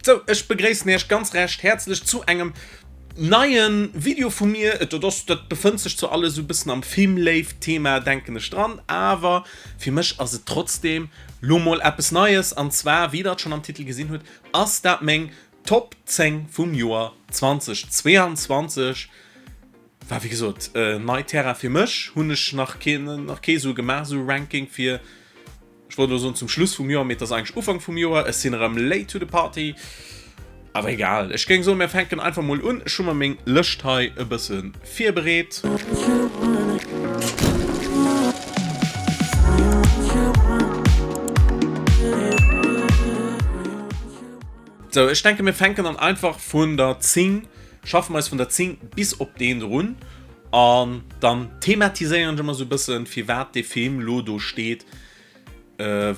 Sou, ech begréissen iech ganz recht häerzlech zu engem neien Video vu mir. Et ass, dat befënnt sech zwar alles esou e bëssen am Filmléift-Thema, denken ech dran, awer fir mech ass et trotzdem lo mol eppes Neies. An zwar, wéi der et schonn am Titel gesinn hutt, ass dat meng Top 10 vum Joer 2022. War wéi gesot nei Terrain fir mech, hunn ech nach keen, nach kee sou gemaach, sou Ranking fir. Ech wollt elo soen zum Schluss vum Joer, mee et ass eigentlech Ufank vum Joer. Ech sinn erëm late to the party. Awer egal, ech géing soen, mir fänken einfach mol un. Ech hu mer meng Lëscht hei e bësse virbereet. Sou, ech denken, mir fänken dann einfach vun der 10, schaffen eis vun der 10 bis op d'Eent erun. An dann thematiséieren ech ëmmer sou e bëssen, firwat dee Film lo do steet,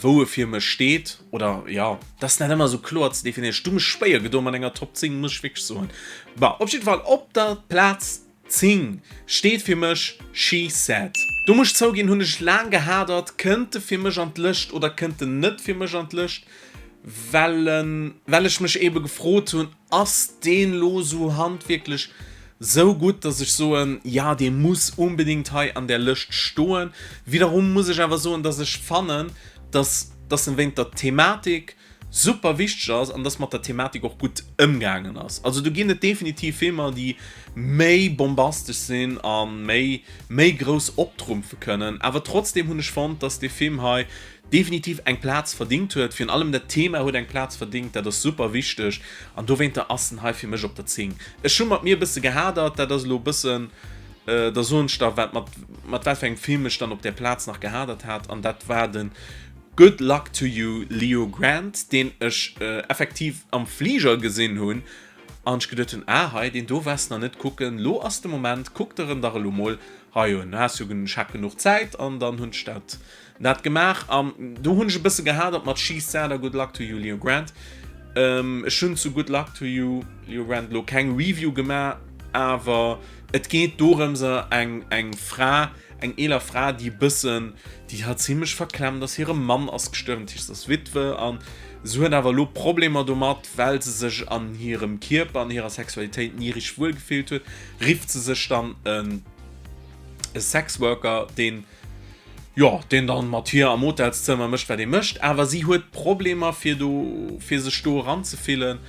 wou e fir mech steet. Oder jo, dat ass net ëmmer sou kloer ze definéieren. Ech hu mech schwéier gedoen mat enger Top 10, muss ech wierklech soen. Bon, op jidde Fall, op der Plaz 10 steet fir mech She Said. Do muss ech zouginn, hunn ech laang gehadert, kënnt e fir mech an d'Lëscht oder kënnt en net fir mech an d'Lëscht, well en, well ech mech eebe gefrot hunn, Ass deen lo sou handwierklech sou gutt, dass ech soen, ja dee muss unbedingt hei an där Lëscht stoen? Widderum muss ech awer soen, dass ech fannen, dass dass en wéint der Thematik super wichteg ass an dass mat der Thematik och gutt ëmgaangen ass. Also do ginn et definitiv Filmer, déi méi bombastesch sinn a méi méi grouss optrumpfe kënnen, awer trotzdem hunn ech fonnt, dass dee Film hei definitiv eng Plaz verdingt huet. Virun allem dat Thema huet eng Plaz verdingt, dat ass super wichteg an dowéinter ass en hei fir mech op der 10. Ech hu mat mir e bësse gehadert, dat ass elo e bëssen, da soen ech der wat mat mat wat fir engem Film ech dann op där Plaz nach gehadert hat an dat war de Good Luck to You Leo Grant, deen ech effektiv am Fliger gesinn hunn an ech geduet hunn, ah hei deen do waars nach net kucken, lo ass de Moment, kuck der en dach elo mol hei un, has jo ech hat genuch Zäit an dann hunn ech dat Dat gemaach an do hunn ech e bësse gehadert mat She Said a Good Luck to You Leo Grant. Ech hunn zu Good Luck to You Leo Grant elo keng Review gemaach, awer et geet dorëms eng eng Fra, eng eeler Fra, déi e bëssen, déi halt zimlech verklemmt ass, hire Mann ass gestuerwen, dat heescht se ass Witwe an se huet awer elo Problemer domat, well se sech an hirem Kierper, an hirer Sexualitéit ni richteg wuel gefillt huet, rifft se sech dann e Sexworker, deen jo, deen dann mat hir am Hotelszëmmer mécht wat ee mécht, awer si huet Problemer fir do, fir sech do eranzefillen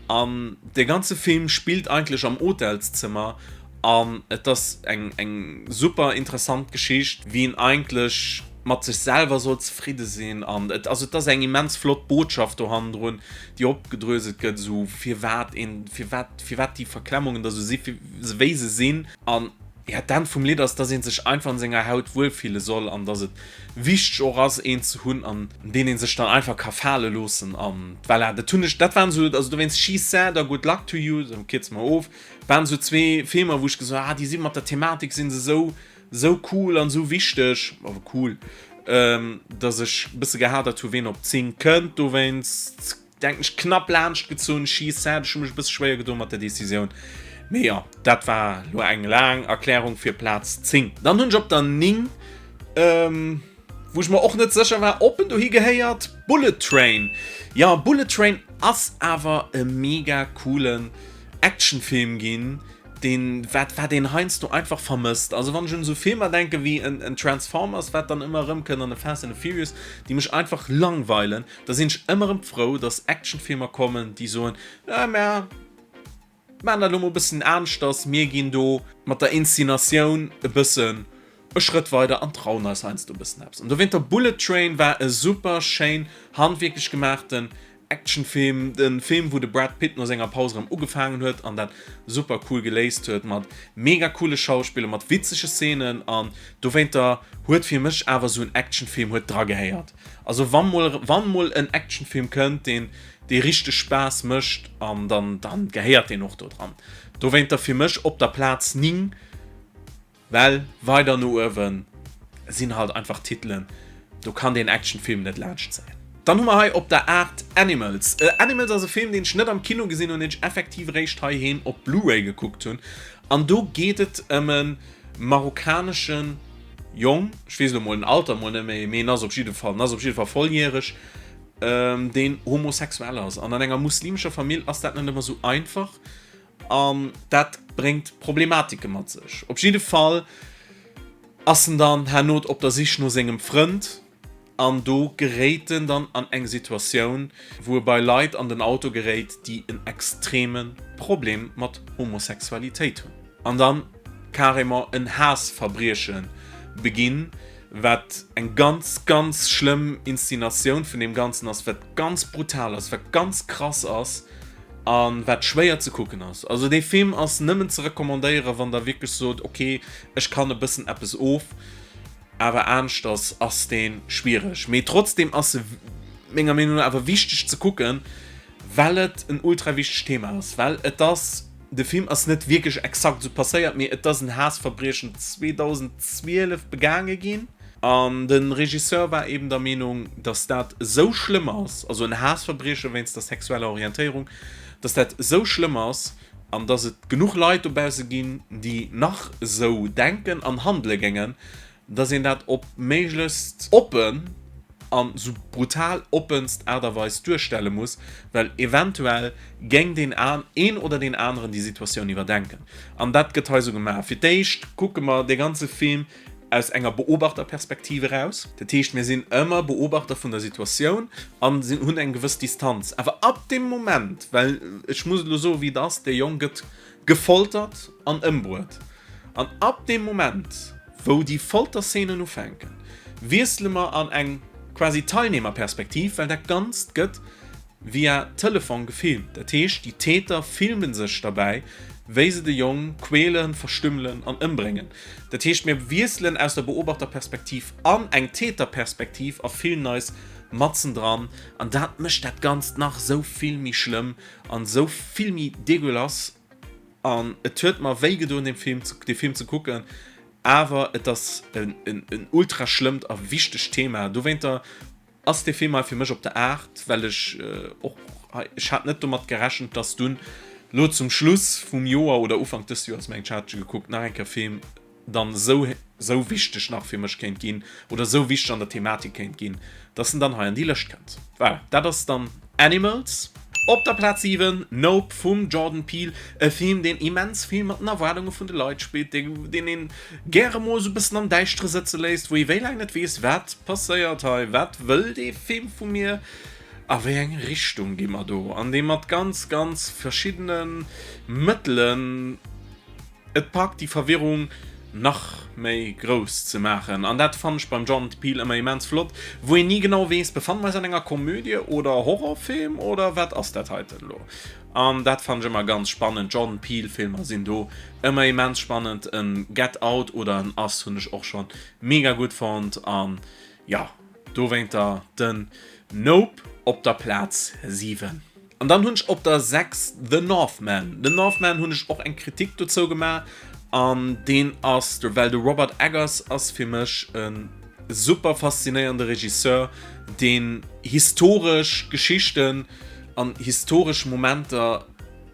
an de ganze Film spillt eigentlech am Hotelszëmmer an et ass eng eng super interessant Geschicht, wéi een eigentlech mat sech selwer soll zefridde sinn an et, also et ass eng immens flott Botschaft do hannendrun, déi opgedröselt gëtt, esou firwat een, firwat, firwat déi Verklemmungen da sou si wéi se sinn an. Ja, d'Enn vum Lidd ass, dass ee sech einfach an senger Haut wuelfille soll an dass et wichteg och ass, een ze hunn, an deen ee sech dann einfach ka fale loossen. An voilà, dat hunn ech, dat waren esou, also dowéinst She Said a Good Luck to You, sou kierze mer of, waren esou zwee Filmer, wou ech gesot hunn, ah, déi si mat der Thematik si se esou, esou cool an esou wichteg, awer cool, dass ech e bësse gehadert hu ween op d'Zeen kënnt dowéinst. Denken ech knapp laanscht gezunn, she said. Ech hu mech e bësse schwéier gedoen mat der Decisioun, mee jo, dat war lo eng laang Erklärung fir Plaz 10. Dann hunn ech op der 9, wou ech mer och net sécher war, ob en dohi gehéiert, Bullet Train. Jo, Bullet Train ass awer e mega coolen Actionfilm ginn, deen, wat, wat een heiansdo einfach vermësst. Also wann ech un esou Filmer denken wéi en Transformers, wat dann ëmmer erëmkënnt, an e Fast and the Furious, déi mech einfach langweilen. Da sinn ech ëmmer erëm frou, dass Actionfilmer kommen, déi soen, äh, mer maachen dat elo mol e bëssen aneschters, mir ginn do mat der Inszenatioun e bëssen e Schrëtt weider an trauen eis heiansdo e bëssen eppes. An dowéinter Bullet Train war e super schéin handwierklech gemaachten Actionfilm, de Film wou de Brad Pitt no senger Paus erëm ugefaangen huet an dat super cool geléist huet mat mega coole Schauspiller, mat witzege Szenen an dowéinter huet fir mech awer esou en Actionfilm huet dragehéiert. Also wann mol wann mol en Actionfilm kënnt deen dee richteg Spaass mécht an dann dann gehéiert deen och do dran. Dowéinter fir mech op der Plaz 9, well weider no uewen sinn halt einfach Titelen, do kann deen Actionfilm net laanscht zéien. Dann hu mer hei op der 8 Animals. Animals ass e Film deen ech net am Kino gesinn hunn, deen ech effektiv eréischt heiheem op Blu-ray gekuckt hunn an do geet et ëm e marokkaneschen Jong, ech weess elo mol den Alter mol net méi, mee en ass op jidde Fall, en ass op jidde Fall volljäreg. deen homosexuell ass. An an enger muslimescher Famill ass dat net ëmmer sou einfach an dat bréngt Problematike mat sech. Op jidde Fall ass en dann herno op der Sich no sengem Frënd an do geréit en dann an eng Situatioun, wou e bei Leit an den Auto geréit, déi en extreme Problem mat Homosexualitéit hunn an dann carrément en Haassverbrieche beginn, wat eng ganz, ganz schlëmm Inszenatioun vun deem Ganzen ass, wat ganz brutal ass, wat ganz krass ass a wat schwéier ze kucken ass. Also dee Film ass nëmmen ze recommandéieren, wann der wierklech sot, ok, ech kann e bëssen eppes of, awer aneschters ass dee schwiereg. Mee trotzdeem ass e menger Meenung no awer wichteg ze kucken, well et en ultra wichtegt Thema ass, well et ass, de Film ass net wierklech exakt esou passéiert, mee et ass en Haassverbriechen 2012 begaange ginn an de Regisseur war eben der Meenung, datt dat esou schlëmm ass, also en Haassverbrieche wéinst der sexueller Orientéierung, datt dat esou schlëmm ass an datt et genuch Leit dobausse ginn, déi nach esou denken an handele géingen, dass een dat op méiglechst oppen an sou brutal oppenst Aart a Weis duerstelle muss, well eventuell géing deen een oder deen aneren déi Situatioun iwwerdenken. An dat gëtt hei sou gemaach. Fir d'éischt kucke mer dee ganze Film aus enger Beobachterperspektiv eraus. Dat heescht, mir sinn ëmmer Beobachter vun der Situatioun an hunn eng gewëss Distanz. Awer ab deem Moment, well ech muss et elo soen, wéi et ass, dee Jong gëtt gefoltert an ëmbruet. An ab deem Moment, wou déi Folterszenen ufänken, wiessele mer an eng quasi Teilnehmerperspektiv, well dat Ganzt gëtt via Telefon gefilmt. Dat heescht, déi Täter filme sech derbäi, wéi se de Jong quälen, verstümmelen an ëmbréngen. Dat heescht, mir wiesselen aus der Beobachterperspektiv an eng Täterperspektiv a fillen eis matzendran. An dat mécht dat Ganzt nach esou vill méi schlëmm an esou vill méi dégueulasse. An et huet mer wéi gedoen dee Film dee Film ze kucken, awer et ass en en ultra schlëmmt a wichtegt Thema. Dowéinter ass dee Film hei fir mech op der 8, well ech och hei, ech hat net domat gerechent, dass dunn lo zum Schluss vum Joer oder Ufank dës Joers, mengen ech hat ech e gekuckt, nach eng Kéier Film dann esou esou wichteg nach fir mech kéint ginn oder esou wichteg an der Thematik kéint ginn, dass en dann hei an déi Lëscht kënnt. Voilà, dat ass dann Animals. Op der Plaz 7, Nope vum Jordan Peele, e Film deen immens vill mat den Erwaardunge vun de Leit spillt, deen een gäre mol esou e bëssen am Däischtere sëtze léisst, wou ee wéi laang net weess, wat passéiert hei, wat wëll dee Film vu mir, a wéi eng Richtung gi mer do, an dee mat ganz, ganz verschiddene Mëttelen, Et packt déi Verwirrung nach méi grouss ze maachen an dat fannen ech beim Jordan Peele ëmmer immens flott, wou een ni genau weess, befanne mer eis an enger Komödie oder Horrorfilm oder wat ass dat heiten elo? An dat fannen ech ëmmer ganz spannend. Jordan Peele Filmer sinn do ëmmer immens spannend, en Get Out oder en Us hunn ech och schonn mega gutt fonnt an jo dowéinter den Nope op der Plaz 7. An dann hunn ech op der 6 The Northman. The Northman hunn ech och eng Kritik dozou gemaach an deen ass, well de Robert Eggers ass fir mech e super faszinéierende Regisseur, deen historesch Geschichten an historesch Momenter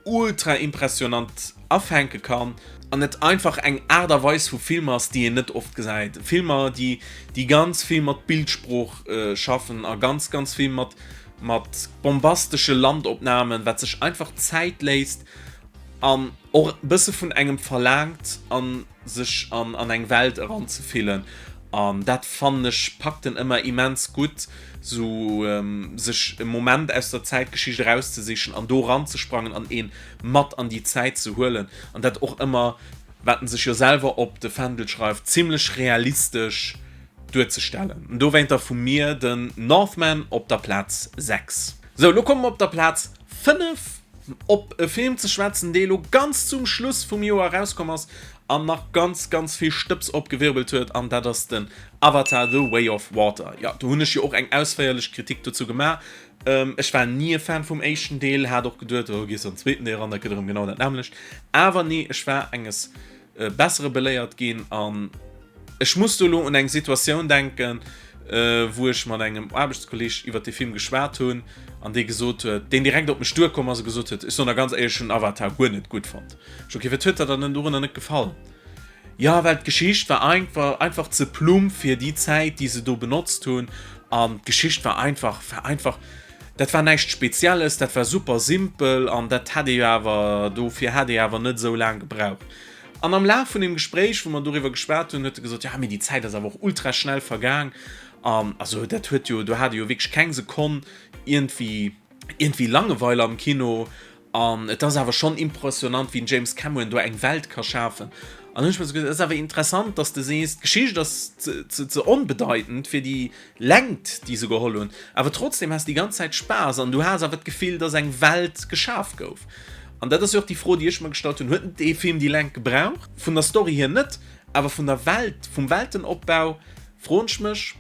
ultra impressionant afänke kann an et einfach eng Aart a Weis vu Film ass, déi een net oft gesäit. Filmer, déi déi ganz vill mat Bildsprooch schaffen a ganz, ganz vill mat mat bombastesche Landopnamen, wat sech einfach Zäit léisst an och e bësse vun engem verlaangt an sech an an eng Welt eranzefillen an dat fannen ech packt en ëmmer immens gutt, sou sech e Moment aus der Zäitgeschicht erauszesichen an do eranzesprangen an een mat an déi Zäit ze huelen an dat och ëmmer, wat en sech jo selwer op de Fändel schreift, zimlech realistesch duerzestellen. Dowéinter vu mir den Northman op der Plaz 6. Sou, lo komme mer op der Plaz 5 op e Film ze schwätzen, dee lo ganz zum Schluss vum Joer erauskomm ass an nach ganz, ganz vill Stëbs opgewirbelt huet, an dat ass den Avatar, The Way of Water. Jo, do hunn ech jo och eng ausféierlech Kritik dozou gemaach. Ech war ni e Fan vum éischten Deel, hat och geduet, oh, gees an den zweeten Deel eran, dat gëtt erëm genau dat nämmlecht. Awer nee, ech war enges Bessere beléiert ginn an ech muss do elo un eng Situatioun denken, wou ech mat engem Aarbechtskolleg iwwert dee Film geschwat hunn an dee gesot huet, deen direkt op mech duerkomm ass a gesot huet, ech soen der ganz éierlech, ech hunn Avatar guer net gutt fonnt. Ech, ok, wat huet der dann dorunner net gefall? Jo, well d'Geschicht war einfach einfach ze plump fir déi Zäit, déi se do benotzt hunn. An d'Geschicht war einfach, war einfach, dat war näischt Spezielles, dat war super simpel an dat hätt ee jo awer, dofir hätt ee awer net esou laang gebraucht. An am Laf vun deem Gespréich, wou mer doriwwer geschwat hunn, huet e gesot, jo, mee déi Zäit ass awer och ultra schnell vergaang an also dat huet jo, do hat ee jo wierklech keng Sekonn iergendwéi, iergendwéi Langeweil am Kino An et ass awer schonn impressionant, wéi den James Cameron do eng Welt ka schafen. An hunn ech mer sou geduecht, et ass awer interessant, dass de sees, d'Geschicht ass ze onbedeitend fir déi Längt, déi se geholl hunn, awer trotzdem has de déi ganz Zäit Spaass an du has awer d'Gefill, dass eng Welt geschaf gouf. An dat ass jo och déi Fro, déi ech mer gestallt hunn, Huet dee Film déi Längt gebraucht? Vun der Story hier net, awer vun der Welt, vum Weltenopbau froen ech mech,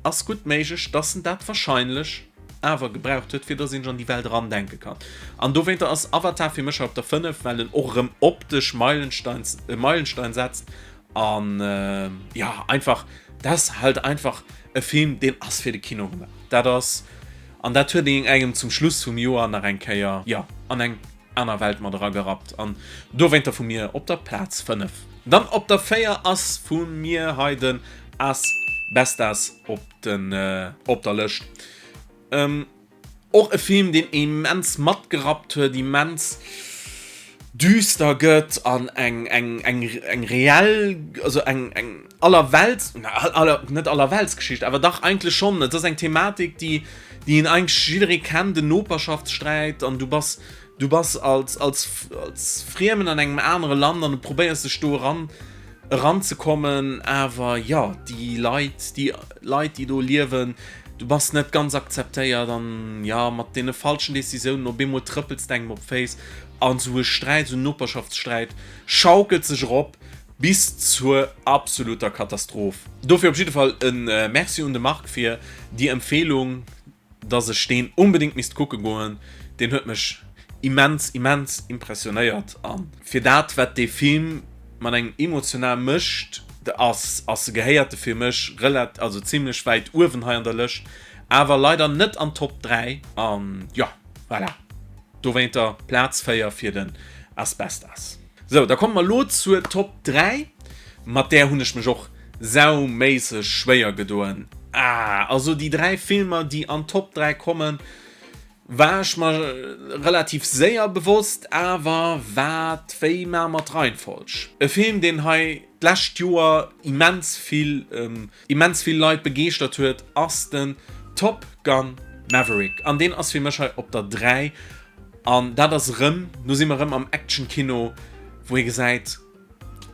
ass gutt méiglech, dass en dat wahrscheinlech awer gebraucht huet, fir dass een sech an déi Welt erandenke kann. An dowéinter ass Avatar fir mech hei op der 5, well en och erëm optesch Meilensteins, e Meilenstein setzt an jo, einfach, dat ass halt einfach e Film, deen ass fir de Kino gemaach. Dat ass, an dat huet een engem zum Schluss vum Joer nach eng Kéier, jo, an eng aner Welt mat eragerappt an dowéinter vu mir op der Plaz 5. Dann op der 4 ass vu mir hei den As Bestas op den op der Lëscht. Och e Film deen immens matgerappt huet, immens düster gëtt an eng eng eng eng reell, also eng eng allerwelts, aller net allerweltsgeschicht, awer dach eigentlech schonn. Et ass eng Thematik déi déi een eigentlech jidderee kennt, den Noperschaftssträit an du bass du bass als als als Friemen an engem anere Land an du probéiers dech do eran eranzekommen, awer jo déi Leit déi Leit déi do liewen, du bass net ganz akzeptéiert an jo mat deene falschen Decisiounen op eemol trëppels de engem op d'Féiss an esou e Sträit, esou en Noperschaftssträit schaukelt sech erop bis zur absoluter Katastroph. Dofir op jidde Fall e Merci un de Marc fir déi Empfehlung, dass ech deen onbedéngt misst kucke goen. Deen huet mech immens, immens impressionéiert a fir dat wat dee Film mat engem emotional mécht, ass ass gehéiert e fir mech relat also zimlech wäit uewen hei an der Lëscht, awer leider net an d'Top 3 an jo voilà, dowéinter Plaz 4 fir den Asbestas. Sou, da komme mer elo zur Top 3. Mat där hunn ech mech och sauméisseg schwéier gedoen. Ah, also déi 3 Filmer, déi an d'Top 3 kommen, war ech mer relativ séier bewosst. Awer wat, wéi maache mer d'Reihenfolg? E Film, deen hei d'lescht Joer immens vill, immens vill Leit begeeschtert huet, ass den Top Gun Maverick. An deen ass fir mech hei op der 3. An dat ass erëm, do si mer erëm am Action-Kino, wou ee gesäit,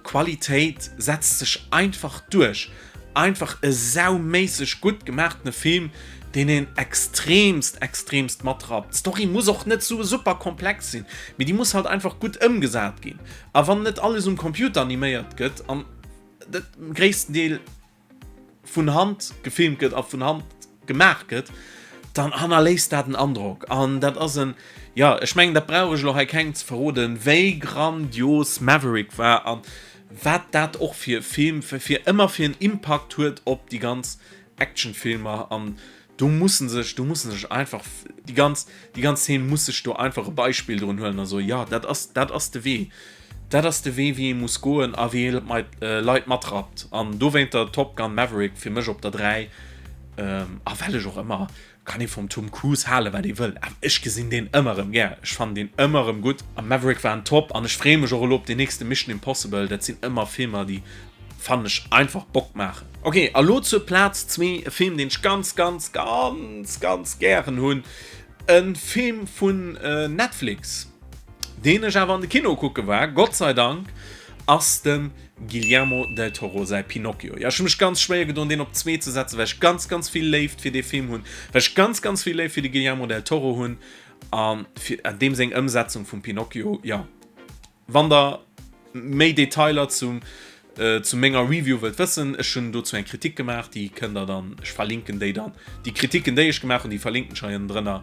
d'Qualitéit setzt sech einfach duerch. Einfach e sauméisseg gutt gemaachtene Film, deen een extremst, extremst matrappt. D'Story muss och net sou super komplex sinn, mee déi muss halt einfach gutt ëmgesat ginn. A wann net alles um Computer animéiert gëtt an dat gréissten Deel vun Hand gefilmt gëtt a vun Hand gemaach gëtt, dann hannerléisst dat en Androck. An dat ass en, jo, ech mengen, dat brauch ech elo hei kengem ze verroden, wéi grandios Maverick war an wat dat och fir e Film, fir ëmmer fir en Impakt huet op déi ganz Actionfilmer. An Do mussen sech, do mussen sech einfach déi ganz, déi ganz Zeen muss sech do einfach e Beispill drun huelen a soen, jo, dat ass, dat ass de Wee. Dat ass de Wee, wéi ee muss goen a wéi ee Leit matrappt. An dowéinter Top Gun Maverick fir mech op der 3. A well ech och ëmmer, kann ee vum Tom Cruise halen, wat ee wëll, awer ech gesinn deen ëmmer erëm gär. Ech fannen deen ëmmer erëm gutt. A Maverick war en Top an ech freeë mech och elo op deen nächste Mission Impossible. Dat sinn ëmmer Filmer, déi fannen ech einfach Bock maachen. Ok, a lo zur Plaz zwee, e Film deen ech ganz ganz ganz ganz gären hunn, e Film vun Netflix, deen ech awer an de Kino kucke war, Gott sei Dank, ass dem Guillermo del Toro säi Pinocchio. Jo, ech hu mech ganz schwéier gedoen deen op zwee ze setzen, well ech ganz ganz vill Léift fir dee Film hunn, well ech ganz ganz vill Léift fir de Guillermo del Toro hunn a fir deem seng Ëmsetzung vum Pinocchio, jo. Wann der méi Detailer zum zu menger Review wëllt wëssen, ech hunn dozou eng Kritik gemaach, déi kënnt der dann, ech verlinken déi dann, déi Kritiken déi ech gemaach hunn, déi verlinken ech hei ënnendrënner.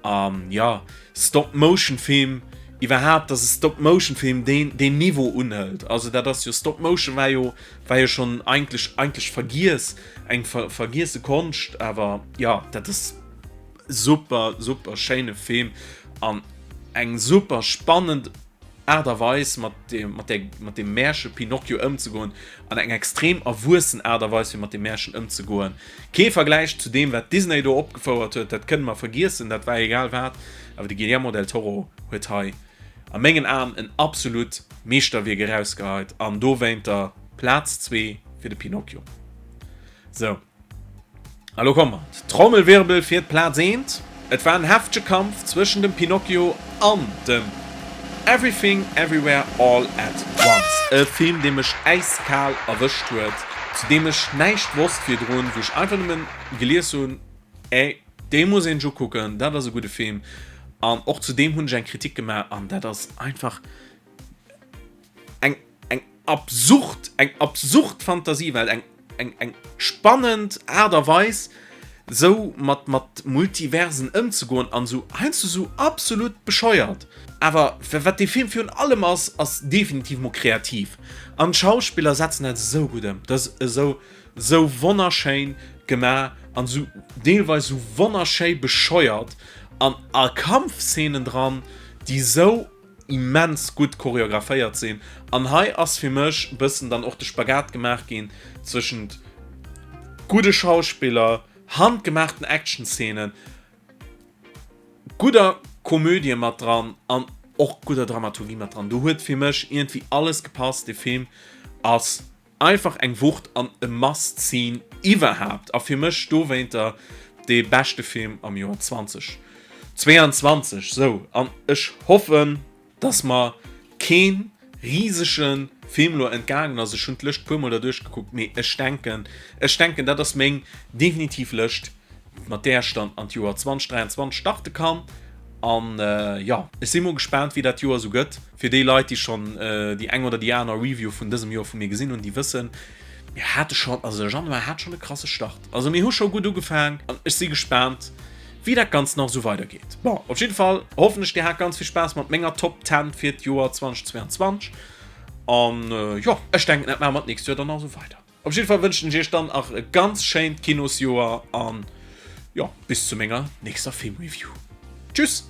An jo, Stop Motion Film, iwwerhaapt dass e Stop Motion Film deen deen Niveau unhëlt, also dat ass jo, Stop Motion war jo war jo schonn eigentlech eigentlech vergiess, eng ver vergiesse Konscht, awer jo, dat ass super super schéine Film an eng super spannend. Aart a Weis mat dem, mat der, mat dem Märche Pinocchio ëmzegoen an eng extrem erwuessen Aart a Weis fir mat dem Märchen ëmzegoen. Kee Vergläich zu deem wat Disney do opgefouert huet, dat kënne mer vergiessen, dat war egal wat, awer de Guillermo del Toro huet hei a mengen Aen en absolut Meeschterwierk erausgeheit an dowéinter Plaz zwee fir de Pinocchio. Sou. A lo komme mer, Trommelwirbel fir d'Plaz eent. Et war en heftege Kampf zwëschen dem Pinocchio an dem Everything Everywhere All At Once. E Film, dee mech äiskal erwëscht huet, zu deem ech näischt wosst virdrun, wou ech einfach nëmmen gelies hunn, Ey, dee muss een sech ukucken, dat ass e gudde Film. An och zu deem hunn ech eng Kritik gemaach an dat ass einfach eng eng absurd, eng absurd Fantasiewelt, eng eng eng spannend Aart a Weis sou mat mat Multiversen ëmzegoen an sou heiansdo sou absolut bescheuert. Awer wat dee Film virun allem ass, ass definitiv mol kreativ an d'Schauspiller setzen dat esou gutt ëm. Dat ass esou sou wonnerschéin gemaach an sou deelweis sou wonnerschéi bescheuert an a Kampfszenen dran, déi sou immens gutt choreographéiert sinn an hei ass fir mech bëssen dann och de Spagat gemaach ginn zwëschent gudde Schauspiller, handgemaachten Actionszenen, gudder Komödie mat dran an och gudder Dramaturgie mat dran. Do huet fir mech iergendwéi alles gepasst. De Film ass Einfach eng Wucht an e Must Scene iwwerhaapt a fir mech dowéinter dee beschte Film am Joer 2022. Sou, an ech hoffen, dass mer keen risege Film lo entgaangen ass. Ech hunn d'Lëscht puer mol derduerch gekuckt, mee ech denken, ech denken dat ass meng definitiv Lëscht, mat där ech dann an d'Joer 2023 starte kann. An jo, ech si mol gespaant, wéi dat Joer esou gëtt. Fir déi Leit, déi schonn déi eng oder déi aner Review vun dësem Joer vu mir gesinn hunn, déi wëssen, mir hate schonn, also de Januar hat schonn e krasse Start. Also mir hu scho gutt ugefaang an ech si gespaant, wéi dat Ganzt nach esou weidergeet. Bon, op jidde Fall hoffen ech, dir hat ganz vill Spaass mat menger Top 10 fir d'Joer 2022. An jo, ech denken, dat maache mer d'nächst Joer dann nach esou weider. Op jidde Fall wënschen ech iech dann nach e ganz schéint Kinosjoer an jo, bis zu menger nächster Filmreview. Tschüss!